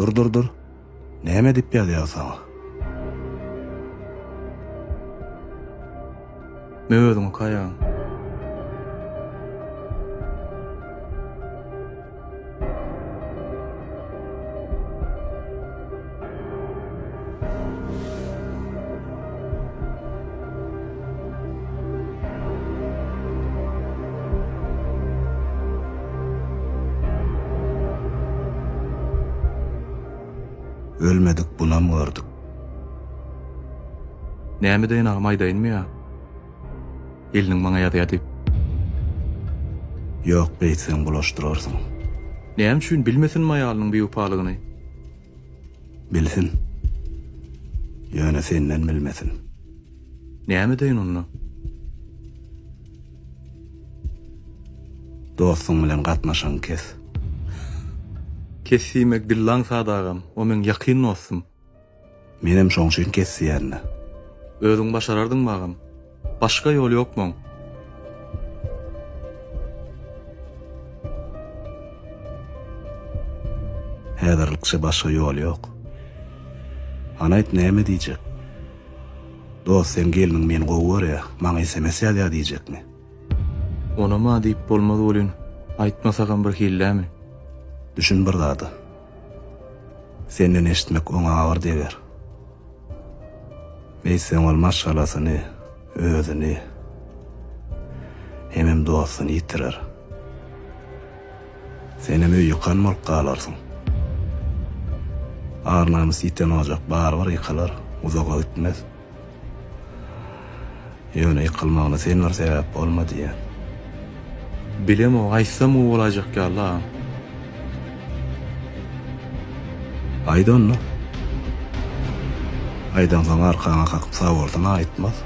Dur dur dur. Näme diýip ýazýar saňa? Me özüň okaýaň. Ölmedik bunam gördük. Näme edeýin agam aýdaýynmy ýa? Gelniň maňa ýazýa diýip. Ýok beýtseň bulaşdyrarsyň. Näme üçin bilmesinmi aýalynyň biwepalygyny? Bilsin. Ýöne senden bilmesin. Näme edeýin onda? Dostuň bilen gatnaşygyňy kes. Kes diýmek dillaň sad agam, o meň ýakyn dostum. Menem şoň üçin kes diýýän-dä. Özüň başarardyňmy agam? Başga ýol ýok muň. Häzirlikçe başga ýol ýok. Hany aýt näme diýjek? Dost seň gelniň meni gowy görýä, maňa sms ýazýa diýjekmi? Onam-a diýip bolmaz welin, aýtmasagam bir hillämi? Düşün bir zada. Senden eşitmek oňa agyr deger. Beýtseň ol maşgalasyny, özüni, hemem dostuny ýitirer. Senem öý ýykan bolup galarsyň. Ar-namys ýiten ojak barybir ýykylar, uzaga gitmez. Ýöne ýykylmagyna sen bir sebäp bolma diýýän. Bilemok, aýtsam gowy bolaýjak ýaly agam. Aýt onda. Aýdansoň arkaňa kakyp sag bolsun aýtmaz.